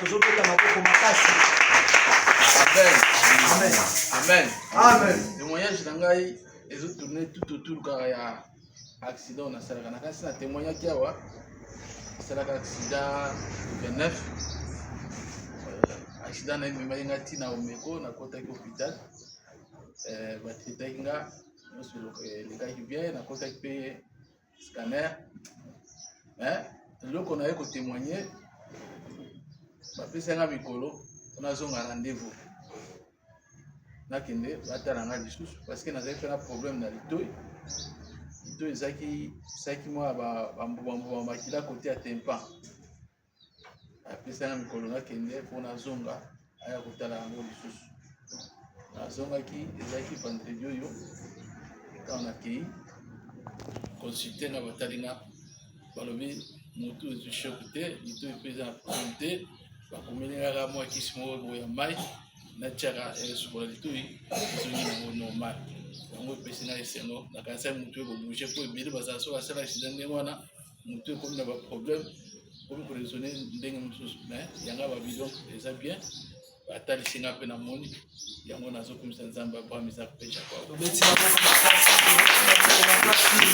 Tozobeta maboko makasi. Amen. Amen. Amen. Amen. Témoignage na ngai ezo tourner tout autour kaka ya accident nasalaka. Nakasi na témoignaki awa nasalaka accident 29, accident na ememaki nga ntina Omeko, nakotaki hôpital, batraitaki nga nyonso, elekaki bien, nakotaki mpe scanner. Mais eloko naye kotémoigner, bapesi nga mikolo mpo nazonga rendez-vous, nakende batala nga lisusu, parce que nazalaki mpe na problème na litoi. Litoi ezalaki esalaki mwa bambuma makila côté ya tympan. Apesi nga mikolo nakende mpo nazonga, aya kotala yango lisusu. Nazongaki, ezalaki vendredi oyo. Ntango nakei consulte nga, batali nga, balobi motu ezwi choc te, litoi mpe eza na problème te. Bakomeli ngaka mwa kisi moko boye ya mai, natiaka esukola litoi, ezongi nango normal. Yango epesi ngai esengo. Nakanisa motu ekobouger, mpo ebele bazala soki asala accident ndenge wana, motu ekomi na baproblème, komi koraisonner ndenge mosusu. Mais yanga babi donc eza bien, batalisi nga mpe namoni yango. Nazokumisa Nzambe Abraham, Isaac mpe Jacob. Tobeti maboko makasi, tobeti maboko makasi.